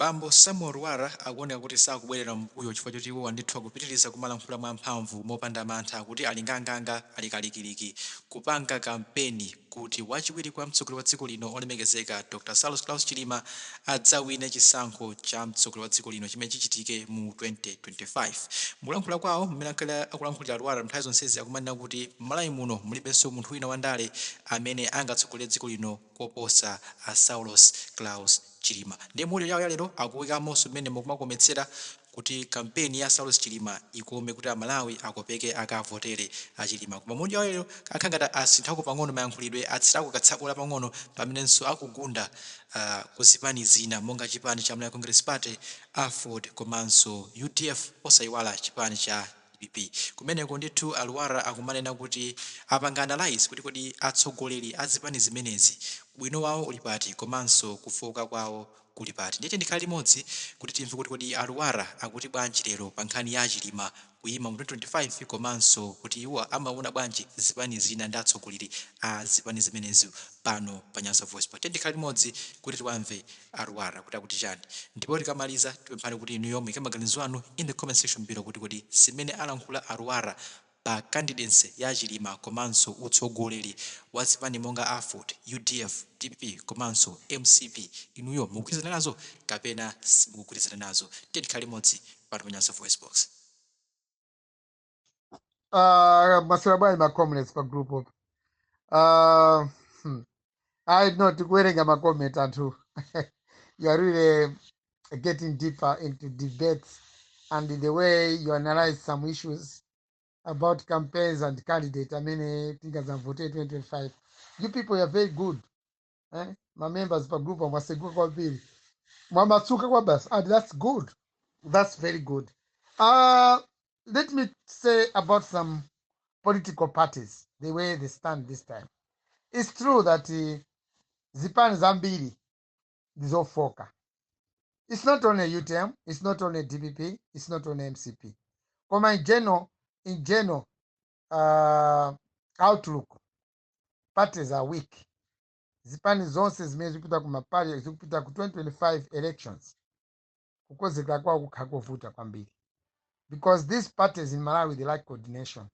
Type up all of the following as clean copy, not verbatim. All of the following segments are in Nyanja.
Bambo Samuel Lwara akuoneka kuti sakubwerera m'mbuyo chifukwa choti iwowa ndithu akupitiriza kumalankhula mwamphamvu mopanda mantha kuti ali nganganga, ali kalikiliki kupanga kampeni kuti wachiwiri kwa mtsogoleri wa dziko lino olemekezeka Dr Saulos Klaus Chilima adzawine chisankho cha mtsogoleri wa dziko lino chimene chichitike mu 2025. Mukulankhula kwawo mmene ankhala akulankhulira Lwara nthawi zonsezi akumanena kuti m'Malawi muno mulibenso munthu wina wandale amene angatsogolere dziko lino koposa a Saulos Klaus Chilima. Ndiye mu audio yawo yalero akuikamonso mmenemo kumakometsera kuti kampeni ya Saulos Chilima ikome kuti Amalawi akopeke akavotere a Chilima. Koma mu audio yawo yalero akhala ngati asinthako pang'ono mayankhulidwe, atsirako katsabola pang'ono pamenenso akugunda ku zipani zina monga chipani cha Malawi Congress Party, Aford komanso UDF osaiwala chipani cha DPP. Kumeneko ndithu a Lwara akumanena kuti apanga analyse kuti kodi atsogoleri a zipani zimenezi ubwino wawo uli pati komanso kufooka kwawo kuli pati. Ndiye tiyeni tikhale limodzi kuti timve kuti kodi a Lwara akuti bwanji lero pa nkhani ya a Chilima kuyima mu 2025 komanso kuti iwo amaona bwanji zipani zina ndi atsogoleri a zipani zimenezi pano pa Nyasa VoiceBox. Tiyeni tikhale limodzi kuti tiwamve a Lwara kuti akuti chani. Ndipo tikamaliza tipemphani kuti inuyo muike maganizo anu in the comment section below kuti kodi zimene alankhula a Lwara pa candidacy ya Chilima komanso utsogoleri wa zipani monga Aford, UDF, DPP komanso MCP inuyo mukugwirizana nazo kapena simukugwirizana nazo. Tiyeni tikhale limodzi pano pa Nyasa VoiceBox. Maswera bwanji ma comments pa group up. I know tikuwerenga ma comment anthu. You are really getting deeper into debates and the way you analyze some issues about campaigns and candidate amene tingazavote 2025. You people are very good. Eh? Ma members pa group mwaseguka kwambiri. Mwamatsuka kwa basi and that's good. That's very good. Let me say about some political parties, the way they stand this time. It's true that zipani zambiri ndizofoka. It's not only UTM, it's not only DPP, it's not only MCP. Koma in general outlook, parties are weak. Zipani zonse zimene zikupita kumapali zikupita ku 2025 elections, kukonzekera kwawo kukhala kovuta kwambiri. Because these parties in Malawi, they lack coordination.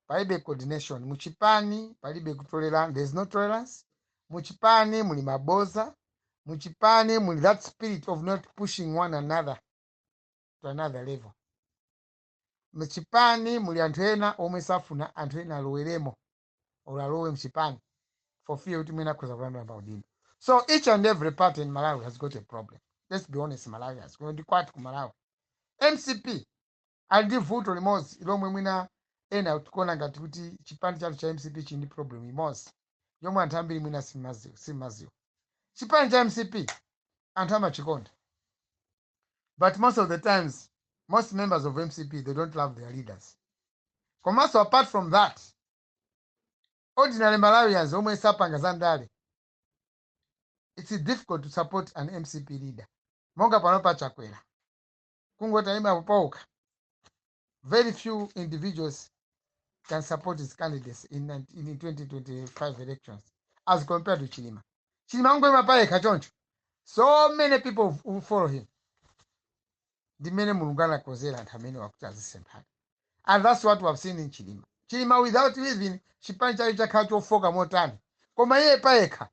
Palibe coordination muchipani, palibe kutolerance, there's no tolerance muchipani, muli maboza muchipani, muli that spirit of not pushing one another to another level muchipani. Muli anthu ena omwe safuna anthu ena aloweremo or alowe mchipani for fear kuti mwina akhoza kulandira maudindo. So each and every party in Malawi has got a problem. Let's be honest, Malawi has ndi kwati ku Malawi MCP ali ndi vuto limodzi lomwe mwina ena tikuona ngati kuti chipani chathu cha MCP chili ndi problem imodzi yomwe anthu ambiri mwina simaziwa. Chipani cha MCP anthu amachikonda, but most of the times most members of MCP, they don't love their leaders. Komanso apart from that, ordinary Malawians omwe sapanga za ndale, it's difficult to support an MCP leader. Monga pano pa Chakwera kungoti ayima pauka, very few individuals can support his candidacy in 2025 elections as compared to Chilima. Chilima angoima payekha choncho, so many people who follow him. Ndimene Mulungu anakonzera anthu amene wakuti azisemphana, and that's what we have seen in Chilima. Chilima, without even chipani chake chakhala chofoka motani, koma iye payekha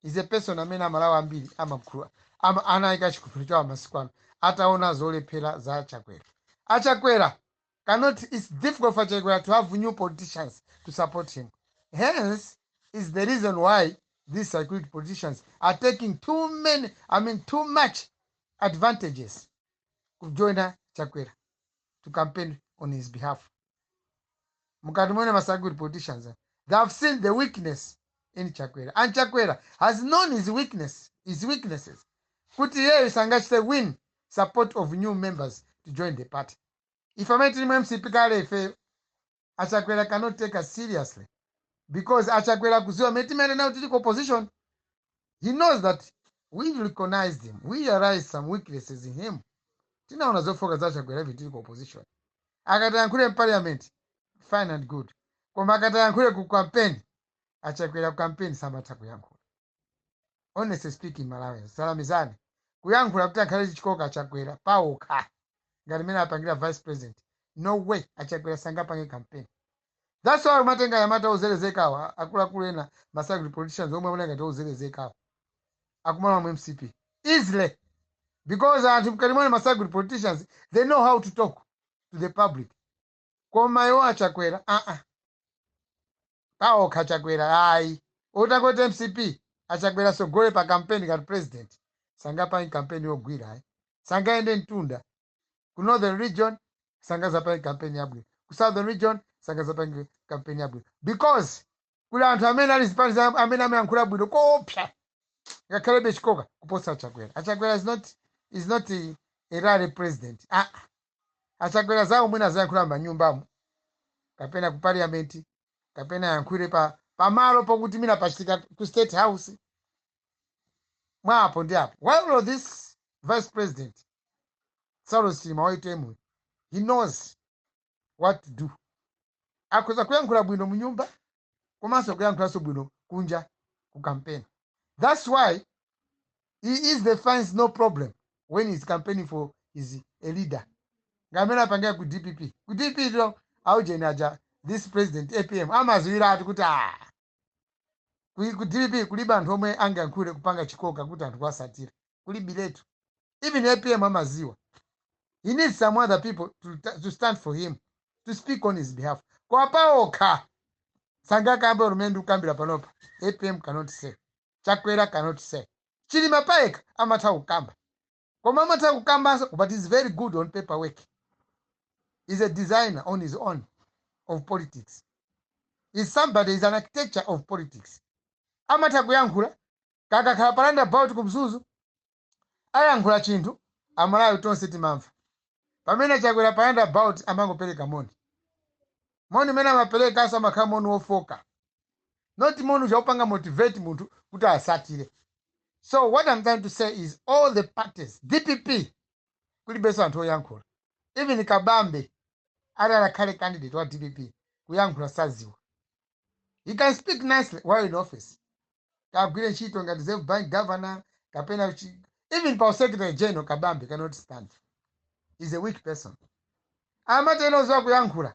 is a person amene Amalawi ambiri anayika chikhulupiriro chawo masiku ano ataona zolephera za Chakwera. Achakwera cannot, it's difficult for Chakwera to have new politicians to support him. Hence is the reason why these security politicians are taking too many, I mean, too much advantages kujoina Chakwera to campaign on his behalf. Mukati mwene ma security politicians, they have seen the weakness in Chakwera, and Chakwera has known his weakness, his weaknesses, kuti iyeyo sangachite win support of new members to join the party. Ife amene tili mu MCP kale ife, Achakwera cannot take us seriously because Achakwera kuziwa amene timene nawo tili ku opposition. He knows that we recognized him, we realized some weaknesses in him. Tinaona zofoka za Chakwera ife tili ku opposition. Akati ayankhule m'parliament, fine and good, koma akati ayankhule ku campaign, Achakwera ku campaign samatha kuyankhula. Honestly speaking, Malawi salamizani. Kuyankhula kuti akhale chikoka Chakwera paokha ngati mene apangira vice president, no way. Achakwera sangapange campaign. That's why umatenga yamata ozelezekawa, akuluakulu ena, ma so-called politicians omwe amaoneka ngati ozelezekawa, akumala mu MCP easily, because anthu mkati mwene, ma so-called politicians, they know how to talk to the public. Koma iwo Achakwera, uh-uh. Paokha Chakwera ayi. Utangoti MCP, Achakwera sogole pa campaign ngati president, sangapange campaign yogwira, ayi. Sangaende mtunda ku Northern Region, sangazapange campaign yabwino ku Southern Region, sangazapange campaign yabwino, because kuli anthu amene ali zipani amene amayankhula bwino koopsa, ngakhalebe chikoka kuposa Achakwera. Achakwera is not a rally president. Ah, Achakwera zawo mwina azayankhula m'manyumbamo kapena ku parliament, kapena yankhule pa pamalo pokuti mina pachitika ku State House, mwapo ndi apo. While this vice president Saulos Chilima wa UTM, he knows what to do. Akhoza kuyankhula bwino mu nyumba komanso kuyankhulanso bwino kunja ku campaign. That's why he is the finds no problem when he's campaigning for his a leader, ngamene apangira ku DPP. Ku DPP to aujeni aja, this president APM amaziwira ati kuti ah, ku DPP kulibe anthu omwe angayankhule kupanga chikoka kuti anthu kuwasatira, kulibiletu. Even APM amaziwa he needs some other people to stand for him, to speak on his behalf. Kwa paokha sangakambe. Rumene ndikukambira panopa, APM cannot say, Chakwera cannot say. Chilima paekha amatha kukamba, koma amatha kukambanso, but is very good on paperwork. Is a designer on his own of politics. Is somebody, is an architecture of politics. Amatha kuyankhula kakakhala pa roundabout kumzuzu, ayankhula chinthu, Amalawi tonse timamva. Pamene Chakwera pa roundabout amangopereka moni. Moni imene amaperekanso amakhala moni wofoka, not moni uchaupanga motivate munthu kuti asatire. So what I'm trying to say is all the parties, DPP kulibenso anthu oyankhula. Even Kabambe ali alakhale candidate wa DPP, kuyankhula saziwa. He can speak nicely while in office, kagwire ntchito ngati Reserve Bank governor kapena even pa secretary general, Kabambe cannot stand. Is a weak person. Amatena oziwa kuyankhula,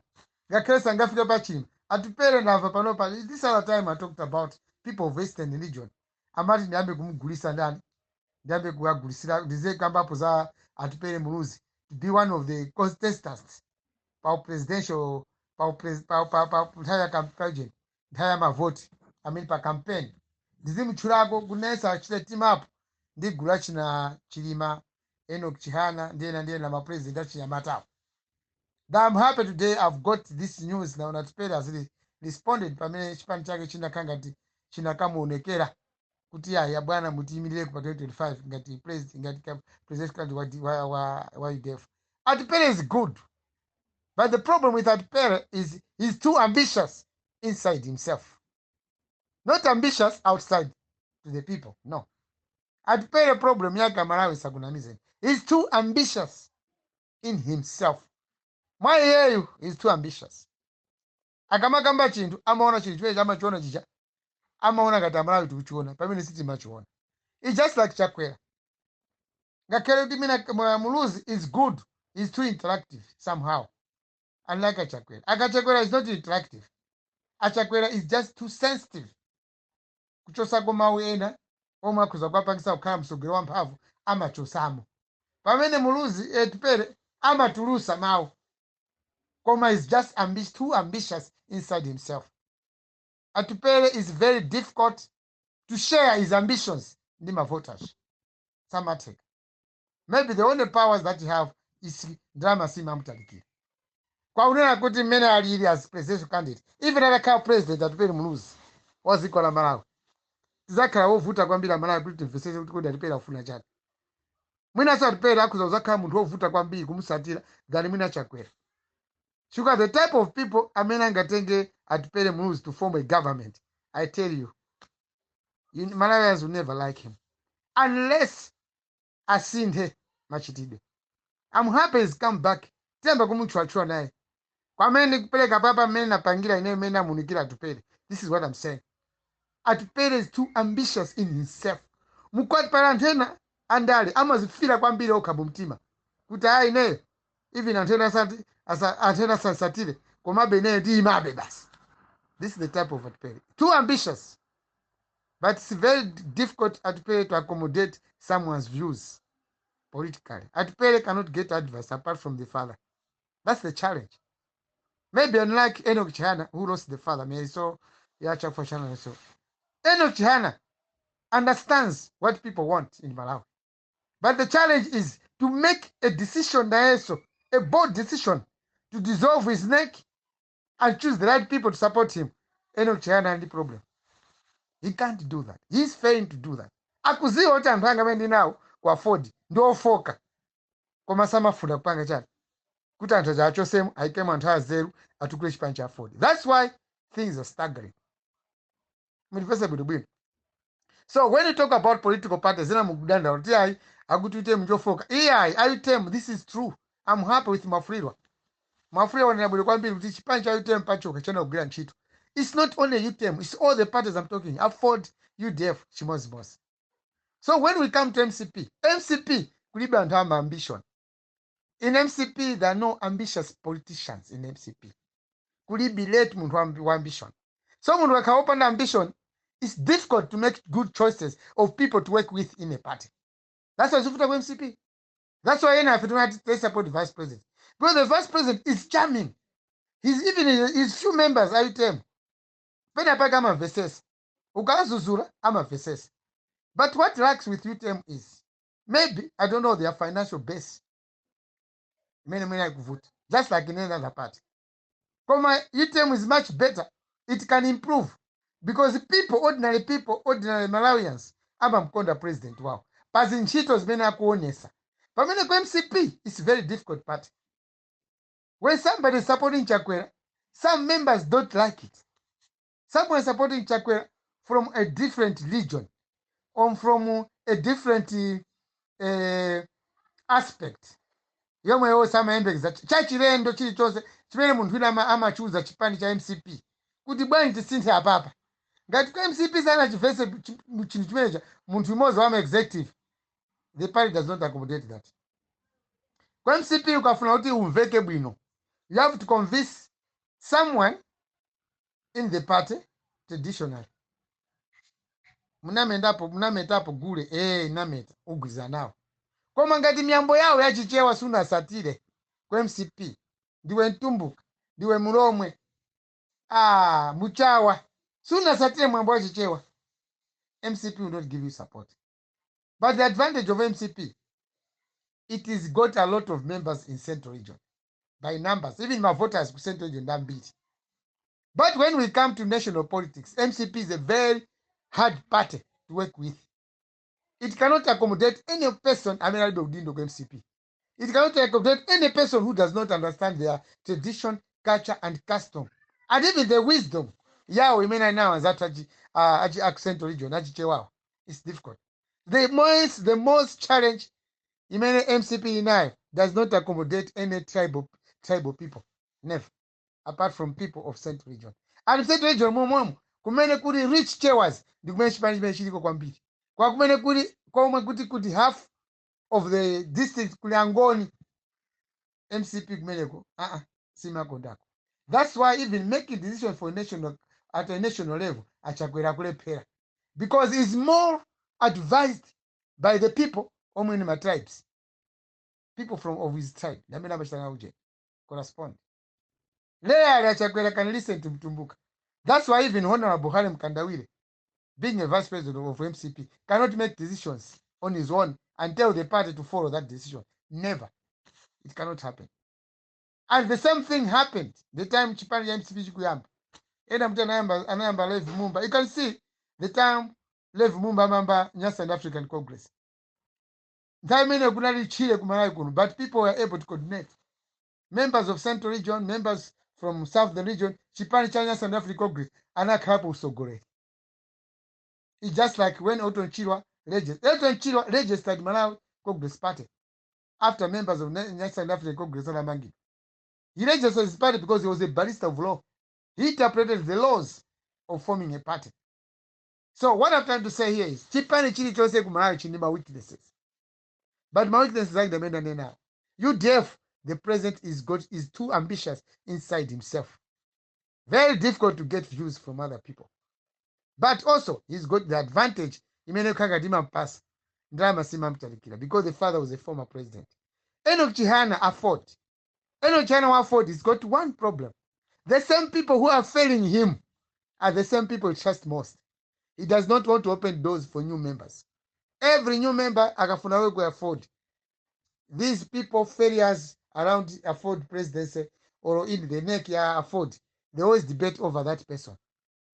ngakhale sangafike pa Chilima. Atupere, ndamva panopa, this other time I talked about people of Western Region, amati ndiyambe kumugulisa ndani, ndiyambe kuwagulisira, ndize kambapo za Atupere Muluzi to be one of the contestants pa presidential, pa nthawi ya campaign, nthawi ya mavoti, I mean pa campaign, ndizimutchulako kunesa achite team up ndi gulu lachina Chilima, Enoch Chihana ndi ena ndi ena, ma president achinyamatawo. I'm happy today I've got this news. Naona Atupere has responded pamene chipani chake chinakhala ngati chinakamuonekera kuti aya bwana, mutiyimirire pa 2025 ngati president, ngati president candidate wa UDF. Atupere is good, but the problem with Atupere is he's too ambitious inside himself, not ambitious outside to the people, no. Atupere problem yake, Amalawi sakunamizeni, he's too ambitious in himself. Mwa iyeyu is too ambitious. Akamakamba chinthu, amaona chinthu chimene amachiona chicha, amaona ngati Amalawi tikuchiona pamene sitimachiona. It's just like Chakwera. Ngakhale kuti mina Muluzi is good, is too interactive somehow, unlike Achakwera. Akachakwera is not interactive. Achakwera is just too sensitive. Kuchosako mawu ena omwe akhoza kuwapangisa kukhala msogolo wamphamvu, amachosamo, pamene Muluzi, Atupere amatulusa mawu, koma is just too ambitious inside himself. Atupere is very difficult to share his ambitions ndi mavoters, samatheka. Maybe the only powers that he have is ndalama simamutalikira. Kwakunena kuti mmene alili as presidential candidate, even atakhala president Atupere Muluzi wa dziko la Malawi, tizakhala wovuta kwambiri Amalawi kuti timvesese kuti kodi Atupere afuna chani. Mwinanso Atupere akhuza kuzakhala munthu wovuta kwambiri kumusatira than mwina Chakwera, chifukwa the type of people amene angatenge Atupere Muluzi to form a government, I tell you, you Malawians will never like him unless asinthe machitidwe. I'm happy he's come back. Tiyamba kumutchwatchwa naye kwamene kupereka papa mmene napangira ineyo, mmene amunikira Atupere. This is what I'm saying: Atupere is too ambitious in himself. Mukwati pala anthu ena Andale amazifira kwambiri okha mu mtima kuti ayi, ineyo even anthu ena asati anthu ena asasatire, komabe ineyo ndiyimabe basi. This is the type of Atupele, too ambitious, but it's very difficult, Atupele, to accommodate someone's views politically. Atupele cannot get advice apart from the father. That's the challenge. Maybe unlike Enoch Chihana, who lost the father, may so Chakufwa Chihana. So Enoch Chihana understands what people want in Malawi, but the challenge is to make a decision nayeso, a bold decision to dissolve his NEC and choose the right people to support him. Enoch Chihana ndi problem. He can't do that. He's failing to do that. Akuziwa kuti anthu anga amene ndinawo ku AFORD ndi ofoka, koma samafuna kupanga chani kuti anthu aja achosemo, ayikemo anthu azeru, atukule chipani cha AFORD. That's why things are staggering. Mundipese bwinobwino. So when you talk about political parties, zina mukudandaula kuti ayi, akuti UTM njofoka. Iyayi, UTM, this is true. I'm happy with Mafulirwa. Mwafulirwa wanena bwino kwambiri kuti chipani cha UTM pachoka chena kugwira ntchito. It's not only UTM, it's all the parties I'm talking, AFORD, UDF, chimodzimodzi. So when we come to MCP, MCP kulibe anthu ama ambition. In MCP there are no ambitious politicians. In MCP kulibe late munthu wa ambition. So munthu akakhala wopanda ambition, it's difficult to make good choices of people to work with in a party. That's why zikuvuta ku MCP. That's why ena afe timati they support the vice president, because the vice president is charming. He's even his few members a UTM pena pake amamvesesa, ukazuzula amamvesesa. But what lacks with UTM is maybe, I don't know, their financial base imene mwene akuvuta, just like in any other party. Koma UTM is much better. It can improve because people, ordinary people, ordinary Malawians amamkonda president wawo pa zintchito zimene akuonesa. Pamene ku MCP, it's very difficult party. When somebody is supporting Chakwera, some members don't like it. Someone supporting Chakwera from a different region or from a different aspect yomwe yonse amayembekeza chachilendo chilichonse chimene munthu wina amachuza chipani cha MCP kuti bwanji tisinthe apapa. Ngati ku MCP sanachimvese chinthu chimenecha munthu imodzi wa executive, the party does not accommodate that. Ku MCP ukafuna kuti umveke bwino, you have to convince someone in the party traditionally. Munamendapo, munametapo gule, nameta ugwiza nawo. Koma ngati miyambo yawo yachichewa sunasatire ku MCP, ndiwe Mtumbuka, ndiwe Mulomwe, Muchawa, sunasatire mwambo wachichewa, MCP will not give you support. But the advantage of MCP, it is got a lot of members in Central Region by numbers. Even my voters ku Central Region ndambiri. But when we come to national politics, MCP is a very hard party to work with. It cannot accommodate any person amene alibe udindo ku MCP. It cannot accommodate any person who does not understand their tradition, culture and custom and even the wisdom yawo imene alinawo anzathu achi Central Region achichewawo. It's difficult. The most challenge imene MCP inayo, does not accommodate any tribal people, never, apart from people of Central Region. And Central Region momwemo kumene kuli rich Chewas ndi kumene chipani chimene chiliko kwambiri, kwa kumene kuli komwe kuti half of the district kuli Angoni, MCP kumeneko simakondako. That's why even making decision for national, at a national level, aChakwera kulephera, because is more advised by the people omwe ni ma tribes, people from of his tribe ndamene amachita uje correspond. Rarely aChakwera can listen to Mtumbuka. That's why even Honorable Harry Mkandawire, being a vice president of MCP, cannot make decisions on his own and tell the party to follow that decision. Never. It cannot happen. And the same thing happened the time chipani cha MCP chikuyamba. Ena mtu anayamba Levi Mumba. You can see the time Levi Mumba amayamba Nyasaland African Congress, nthawi imene kunali tchire kuMalawi kuno, but people were able to coordinate members of Central Region, members from Southern Region. Chipani cha Nyasaland African Congress anakhalapo usogoleri. It's just like when Orton Chirwa registered. Orton Chirwa registered Malawi Congress Party after members of Nyasaland African Congress anamangidwa. He registered his party because he was a barrister of law. He interpreted the laws of forming a party. So what I'm trying to say here is chipani chilichonse ku Malawi chili ma weaknesses. But my weakness is like the man now. UDF, the president is too ambitious inside himself. Very difficult to get views from other people. But also, he's got the advantage. Imene kanga imampasa. Ndalama simamtalikira because the father was a former president. Enoch Chihana AFORD. Enoch Chihana AFORD has got one problem. The same people who are failing him are the same people he trusts most. He does not want to open doors for new members. Every new member akafuna we AFORD. These people failures around AFORD presidency or in the neck ya AFORD, they always debate over that person.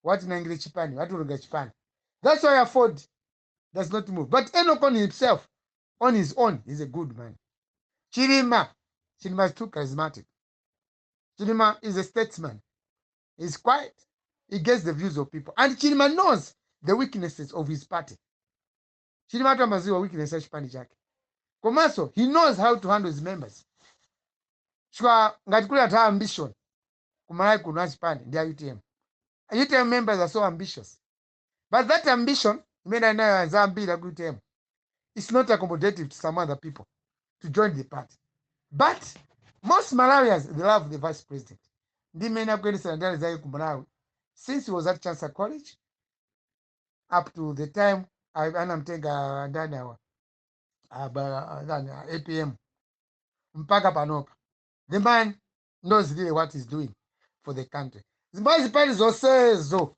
What nangire chipani, what urunga chipani. That's why AFORD does not move. But Enoch on himself, on his own, he's a good man. Chilima, Chilima is too charismatic. Chilima is a statesman. He's quiet. He gets the views of people. And Chilima knows the weaknesses of his party. Chilima amadziwa weakness ya chipani chake. Komanso, he knows how to handle his members. Chifukwa ngati kuli anthu a ambition kumalawi kuno achipani ndi a UTM. UTM members are so ambitious. But that ambition imene ali nayo anza ambiri aku UTM is not accommodative to some other people to join the party. But most Malawians, they love the vice president. Ndi mmene akuyendesera ndale zake ku Malawi since he was at Chancellor College up to the time anamtenga ndani awa ndani, APM mpaka panopa. The man knows really what he's doing for the country. Zimbabwe zipani zonsezo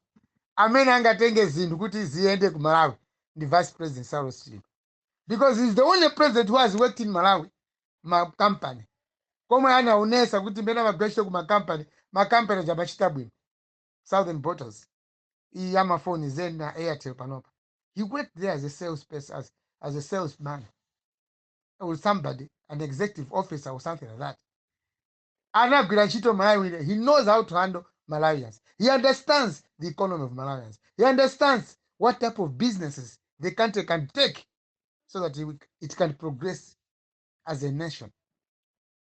amene angatenge zinthu kuti ziyende ku Malawi ndi Vice President Saulos Chilima because he's the only president who has worked in Malawi ma company komwe anaonesa kuti mbene amagwira ku makampani makampani aja amachita bwino. Southern Bottlers iyi amafoni Zen na Airtel panopa, he worked there as a salesperson, as a salesman or somebody, an executive officer or something like that. Anagwira ntchito Malawi. He knows how to handle Malawians. He understands the economy of Malawians. He understands what type of businesses the country can take so that it can progress as a nation.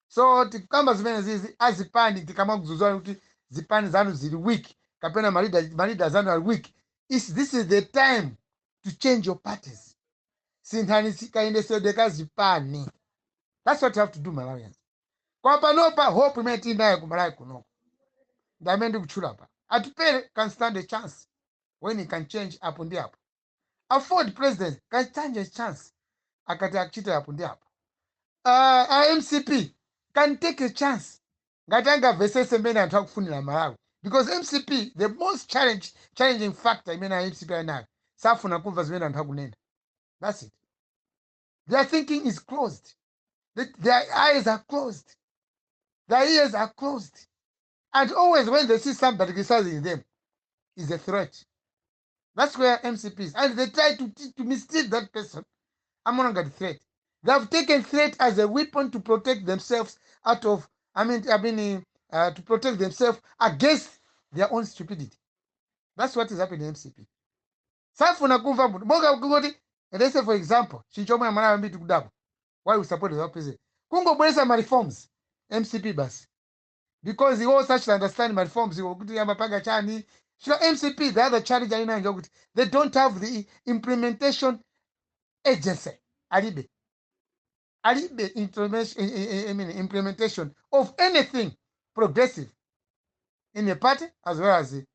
So tikamba zimene zizi azipani tikamakuzuzana kuti zipani zanu zili weak kapena ma leaders anu ali weak, this is the time to change your parties. Sinthani kayendesedwe ka zipani. That's what you have to do, Malawians. Kwa panopa hope imene tili nayo ku Malawi kunoko ndi amene ndikutchula pa Atupele can stand a chance when he can change apo ndi apo. AFORD president can stand a chance akati akuchita apo ndi apo. MCP can take a chance ngati angamvesese mmene anthu akufunira Malawi because MCP, the most challenging factor imene a MCP ali nayo, safuna kumva zimene anthu akunena. That's it. Their thinking is closed. Their eyes are closed, their ears are closed, and always when they see somebody criticizing them is a threat. That's where MCP is, and they try to mistreat that person. Amaona ngati threat. They have taken threat as a weapon to protect themselves out of, I mean, to protect themselves against their own stupidity. That's what is happening in MCP. Safuna kumva munthu monga kuti, let's say, for example, chinthu chomwe Amalawi ambiri tikudabwa why we support the president kungobweresa ma reforms, MCP basi, because he also should understand ma reforms iwo kuti amapanga chani. Chilo MCP, the other challenge ali nayo njokuti they don't have the implementation agency. Alibe implementation, I mean, implementation of anything progressive in the party as well as in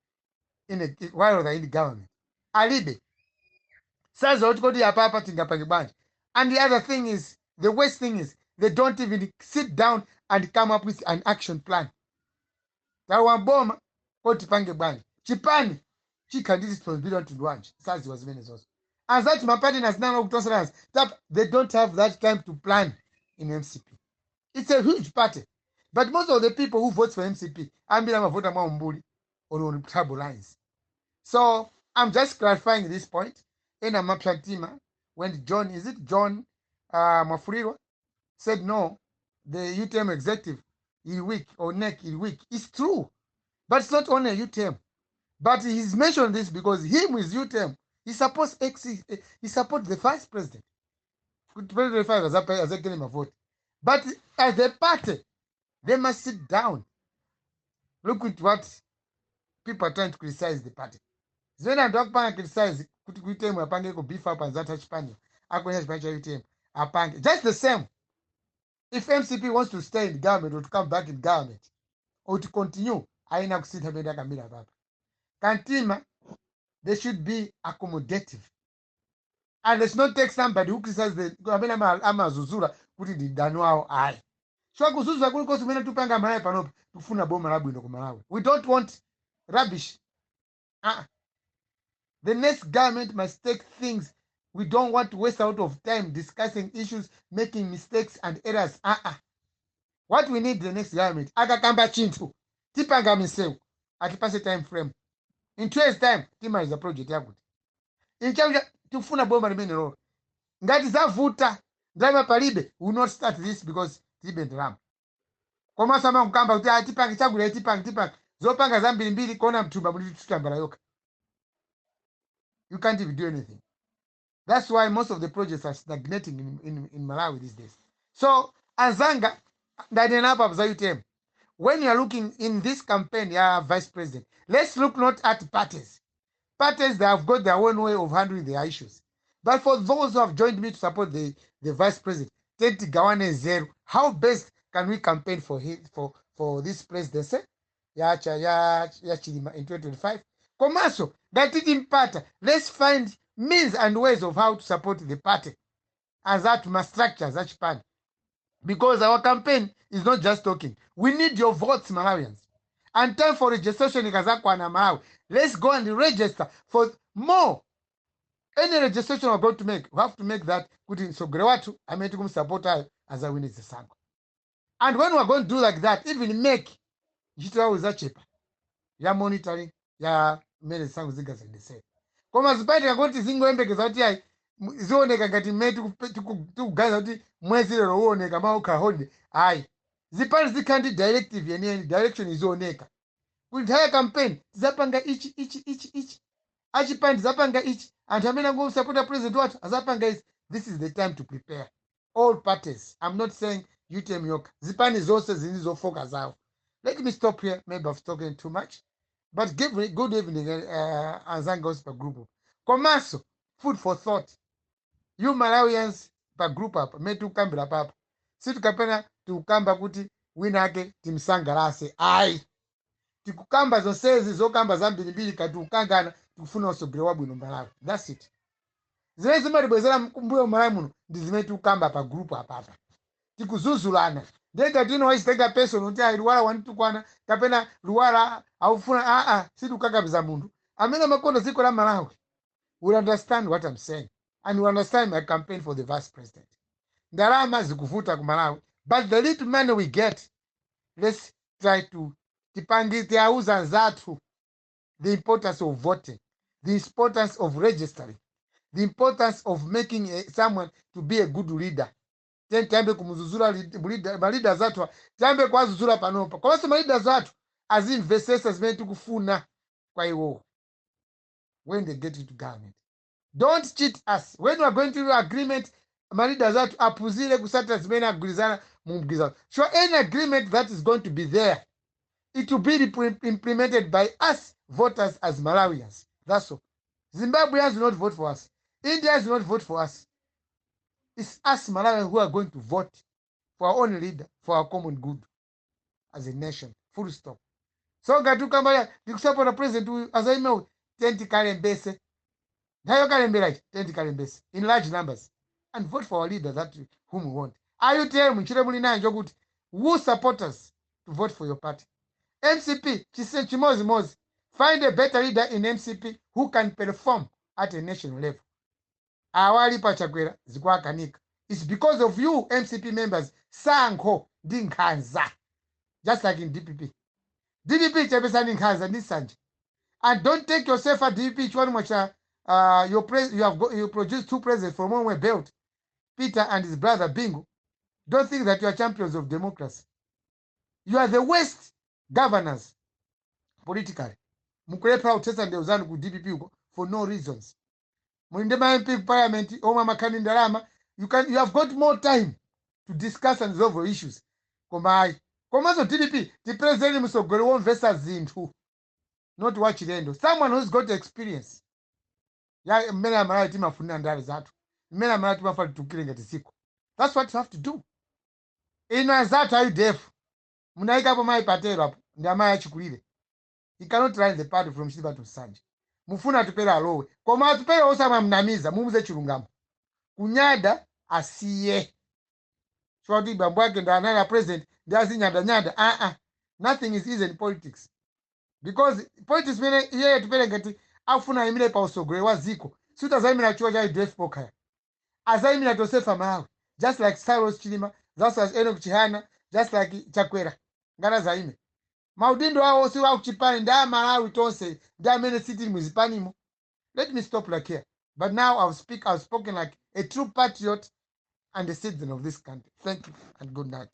the, while they're in the government. Alibe saza kuti kodi apapa tingapange bwanji. And the other thing is, the worst thing is, they don't even sit down and come up with an action plan. Tawaboma kodi tipange bwanji, chipani chikhala ndi responsibility mtundu wanji, saziwa zimene zonse. Anzati ma partners nalo kutoserans, they don't have that time to plan in MCP. It's a huge party, but most of the people who vote for MCP ambiri amavota mwa umbuli or on trouble lines. So I'm just clarifying this point. Ena amapsa mtima when John, is it John Mwafulirwa, said no, the UTM executive is weak or NEC is weak. It's true, but it's not only UTM. But he's mentioned this because him is UTM. He supports ex he supports the vice president 2025 as a vote. But as a party, they must sit down, look at what people are trying to criticize the party. Zimene anthu akupanga criticize kuti ku UTM apange ku beef up anzathu achipani akuenya chipani cha UTM. Apange just the same. If MCP wants to stay in government or to come back in government or to continue, aina kusintha mmene akambira papa kantima. They should be accommodative and let's not take somebody who criticizes the amene amazuzula kuti ndi mdani wawo, ayi. So kuzuzula kulikonse kumene tupanga Malawi panopa, tikufuna boma labwino ku Malawi. We don't want rubbish. The next government must take things. We don't want to waste a lot of time discussing issues, making mistakes and errors. What we need, the next government akakamba chinthu, tipanga misewu, atipase time frame, in 2 years time timaliza project yakuti inchakucha. Tikufuna boma limene lolo. Ngati zavuta, ndalama palibe, we will not start this because tilibe ndalama. Komanso amakukamba kuti, "Ah, tipange chakuti, tipange, tipange," zopanga zambirimbiri, kona mthumba muli tutambala yokha. You can't even do anything. That's why most of the projects are stagnating in Malawi these days. So anzanga, ndanena apa za UTM. When you are looking in this campaign ya vice president, let's look not at parties. Parties, they have got their own way of handling their issues, but for those who have joined me to support the vice president, tigawane nzeru. How best can we campaign for this presidency ya Chilima in 2025? Komanso ngati timpata, let's find means and ways of how to support the party, anzathu, ma structures achipani, because our campaign is not just talking. We need your votes, Malawians. And time for registration ikazakwana, Malawi, let's go and register for more. Any registration we're going to make, we have to make that kuti mtsogoleri wathu amene tikumusapotayo azawine zisankho. And when we're going to do like that, even make ntchito yawo izachepa ya monitoring ya mmene zisankho zingazayendesera. Koma zipaitika kuti zingoyembekeza kuti ayi, zioneka ngati mmene tikuganiza kuti mwezi lero uoneka maukha holiday, ayi. Zipani zikhala ndi directive yeniyeni, direction izioneka kuti nthawi ya campaign tizapanga ichi, ichi, ichi, ichi, achipani tizapanga ichi, anthu amene angosapota president wathu azapanga izi. This is the time to prepare all parties. I'm not saying UTM yokha, zipani zonse zili zofoka zawo. Let me stop here. Maybe I've spoken too much, but give me good evening, anzanga onse pa group. Komanso food for thought, you Malawians pa group apa, mmene tikukambira papa, sitikapena tikukamba kuti wina ake timsangalase, ayi. Tikukamba zonsezi, zokamba zambirimbiri, kati kukangana, tikufuna usogolero wabwino Malawi. That's it. Zimene zimatibwezera mbuyo Malawi muno ndi zimene tikukamba pa group apapa, tikuzuzulana. Ndengati ino wachitenga person kuti ayi, Luwala wanitukwana kapena Luwala aufuna, aa, sitikukakamiza munthu. Amene amakonda dziko la Malawi will understand what I'm saying and will understand my campaign for the vice president. Ndalama zikuvuta ku Malawi, but the little money we get, let's try to tipangi tiauza anzathu the importance of voting, the importance of registering, the importance of making someone to be a good leader. Then tiyambe kumuzuzula ma leaders athu, tiyambe kuwazuzula panopa. Komanso ma leaders athu azimvesesa zimene tikufuna kwa iwowo when they get into government. Don't cheat us when we are going to do agreement. Ma leaders athu aphunzire kusatira zimene agwirizana mu mgwirizano. So any agreement that is going to be there, it will be implemented by us voters as Malawians. That's all. Zimbabweans will not vote for us. Indians will not vote for us. It's us Malawians who are going to vote for our own leader, for our common good as a nation. Full stop. So ngati ukamba ndikusapota president uyu azaime uyu, tentikalembese nthawi yokalemberachi, tentikalembese in large numbers and vote for our leader that whom we want. UTM, ntchito muli nayo njokuti who support us to vote for your party. MCP chise chimozimozi, find a better leader in MCP who can perform at a national level. Awali pachakwera zikuakanika. It's because of you MCP members. Sankho ndi nkhanza, just like in DPP. DPP, chepesani nkhanza ndi nsanje and don't take yourself a DPP chiwani mwacha. You have got, you produced two presidents from one belt, Peter and his brother Bingu. Don't think that you are champions of democracy. You are the worst governors politically. Mukulephera kuthetsa ndewu zanu ku DPP uko for no reasons. Muli ndi ma MP ku parliament omwe amakhala ndi ndalama. You have got more time to discuss and resolve your issues, koma ayi. Komanso DPP, tipezeni mtsogoleri womvetsa zinthu, not wachilendo, someone who's got experience ya mmene Amalawi timafunira ndale zathu, mmene Amalawi timafuna titukire ngati dziko. That's what you have to do. Inu anzathu a UDF, munayikapo mayi Patero apo, ndi amayi achikulire. He cannot run the party from Chitipa to Nsanje. Mufuna Atupere alowe, koma Atupere osamamnamiza, mumuze chilungamo. Kunyada asiye, chifukwa kuti bambo ake ndi anali a president, ndi azinyadanyada. Aa, nothing is easy in politics, because politics imene iye Atupere ngati afuna ayimire pa usogoleri wa ziko, sitazayimira chifukwa cha UDF pokhaya, azayimira tonsefe Malawi, just like Saulos Chilima, just like Enoch Chihana, just like Chakwera. Ngati azayime, maudindo awo si wakuchipani, ndi Amalawi tonse, ndi amene sitili muzipanimo. Let me stop like here, but now I've spoken like a true patriot and a citizen of this country. Thank you and good night.